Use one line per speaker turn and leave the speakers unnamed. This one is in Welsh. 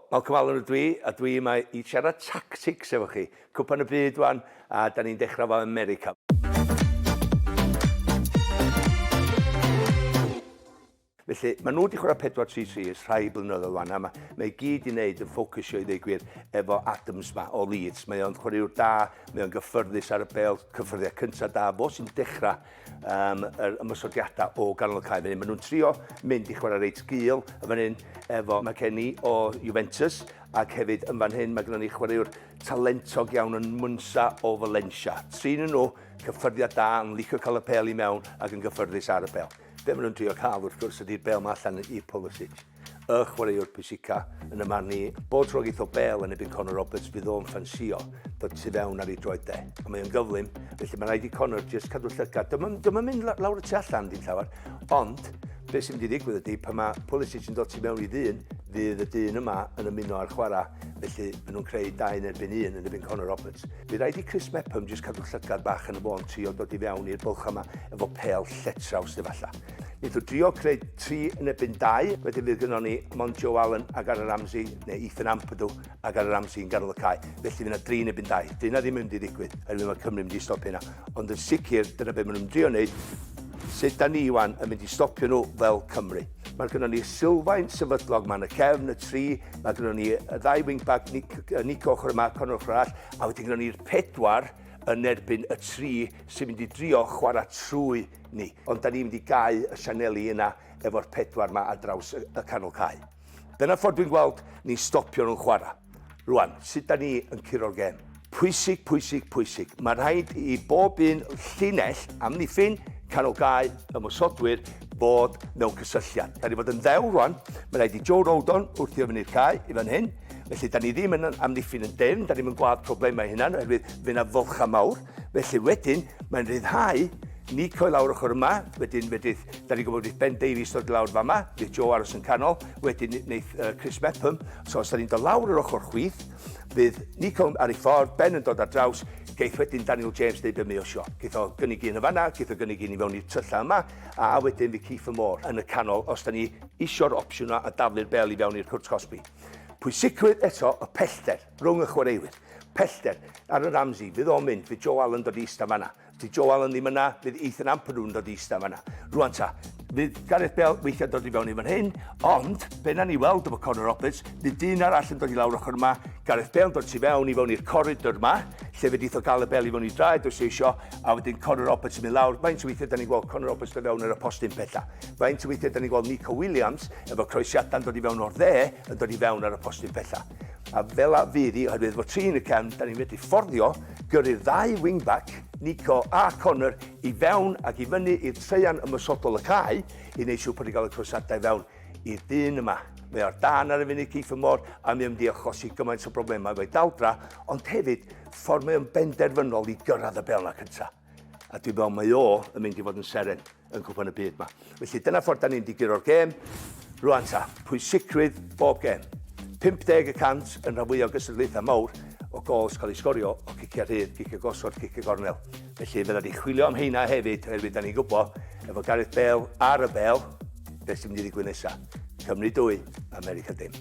Malcolm Allen ydw i, a dwi yma i siarad tactics efo chi. Cwpan y byd wan, a da ni'n dechrau fo America. Felly, maen nhw wedi chwarae 4-3-3 ers rhai blynyddoedd wan, a mae, mae i gyd i wneud yn ffocysio i ddweud gwir efo Adams ma o Leeds. Mae o'n chwaraewr da, mae o'n gyffyrddus ar y bel, cyffyrddiad cyntaf da, fo sy'n dechrau um, yr ymosodiadau o ganol y cae fan hyn. Maen nhw'n trio mynd i chwarae reit gul yn fan hyn efo McKennie o Juventus ac hefyd yn fan hyn mae gennym ni chwaraewr talentog iawn yn Munsa o Valencia. Trin nhw cyffyrddiad da, yn licio cael y pel i mewn ac yn gyffyrddus ar y bel. Be maen nhw'n trio cael wrth gwrs ydy'r bel ma allan i Pulisic. y chwaraewr pwysica yn y marn i. Bob tro geith o bel yn ebyn Conor Roberts fydd o'n ffansio dod tu fewn ar ei droed de. A mae o'n gyflym, felly mae'n rhaid i Conor jyst cadw llygad. Dyma, dyma mynd lawr y tu allan dim llawer, ond beth sy'n mynd i ddigwydd ydy pan mae Pulisic yn dod tu mewn i ddyn, fydd y dyn yma yn ymuno â'r chwarae, felly maen nhw'n creu 2 yn erbyn 1 yn erbyn Conor Roberts. Fydd rhaid i Chris Mepham jyst cadw llygad bach yn y bôn trio dod i fewn i'r bwlch yma efo pel lletraws efallai. Wnaeth nhw drio creu 3 yn erbyn 2, wedyn fydd gynnon ni mond Joe Allen ac Aaron Ramsey, neu Ethan Ampadu ac Aaron Ramsey yn ganol y cae. Felly fydd yna 3 yn erbyn 2. Dyna hynna ddim yn mynd i ddigwydd, oherwydd mae Cymru'n mynd i stopio hynna. Ond yn sicr, dyna beth maen nhw'n drio wneud. Sut da ni wan yn mynd i stopio nhw fel Cymru? Mae gynnon ni sylfaen sefydlog ma yn y cefn, y tri, mae gynnon ni y ddau wingback, Nico ochr yma, Conor ochr arall, a wedyn gynnon ni'r pedwar yn erbyn y tri sy'n mynd i drio chwarae trwy ni. Ond da ni'n mynd i gau y sianeli yna efo'r pedwar ma ar draws y, y canol cae. Dyna ffordd dwi'n gweld ni'n stopio nhw'n chwarae. Rwan, sut da ni yn curo'r gêm? Pwysig, pwysig, pwysig. Mae rhaid i bob un llinell amddiffyn, canol gae, ymosodwyr, fod mewn cysylltiad. Da ni fod yn ddew rwan. Mae rhaid i Joe Rodon wrthio fyny'r cae i fan hyn. Felly, da ni ddim yn amddiffyn yn dyn, da ni'n gweld problemau hynna, oherwydd fe na fylcha mawr. Felly wedyn, mae'n rhyddhau Nico i lawr ochr yma, wedyn fedrith, da ni'n gwybod fydd Ben Davies dod i lawr fama, fydd Joe aros yn canol, wedyn wneith Chris Mepham, so os da ni'n dod lawr yr ochr chwith, fydd Nico ar ei ffordd, Ben yn dod ar draws, geith wedyn Daniel James neud be mae o isio. Geith o gynnig un yn fanna, geith o gynnig un i fewn i'r tyllau yma, a wedyn fydd Kieffer Moore yn y canol os da ni isio'r opsiwn yna a daflu'r bel i fewn i'r cwrt cosbi. Pwysigrwydd eto y pellter rhwng y chwaraewyr. Pellter. Aaron Ramsey, fydd o'n mynd, fydd Joe Allen dod i ista fanna. Fydd Joe Allen ddim yna, fydd Ethan Ampadu yn dod i ista fanna. Rwan ta, fydd Gareth Bale weithiau dod i fewn i fan hyn, ond be na ni weld efo Conor Roberts, fydd dyn arall yn dod i lawr ochr yma, Gareth Bale yn dod tu fewn i fewn i'r coridor yma, lle fe o gael y bel i fewn i draed os eisio, a wedyn Conor Roberts yn mynd lawr. Faint o weithiau da ni'n gweld Conor Roberts dod fewn ar y postyn pella. Faint o weithiau da ni'n gweld Nico Williams efo croesiadau'n dod i fewn o'r dde, yn dod i fewn ar y postyn pella. A fel a fydd hi, oherwydd fod tri yn y cefn, da ni'n medru fforddio gyrru'r ddau wingback, Nico a Connor, i fewn ac i fyny i'r treian ymosodol y cae i wneud siŵr bod ni'n cael y croesiadau fewn i'r dyn yma. Mae o'r dan ar y funud Kieffer Moore a mae o'n mynd i achosi gymaint o broblemau efo'i daldra, ond hefyd ffordd mae o'n benderfynol i gyrraedd y bel na cyntaf. A dwi'n meddwl mae o yn mynd i fod yn seren yn Cwpan y Byd ma. Felly dyna ffordd da ni'n di guro'r gêm. Rwan ta, pwysigrwydd bob gêm. 50 y cant yn rhan fwyaf o gystadlaethau mawr o gols cael ei sgorio o ciciau rhydd, ciciau gosod, ciciau gornel. Felly fydda ni chwilio am heina hefyd, oherwydd da ni'n gwybod efo Gareth Bale ar y bel, beth sy'n mynd i ddigwydd nesaf. Cymru 2, America dim.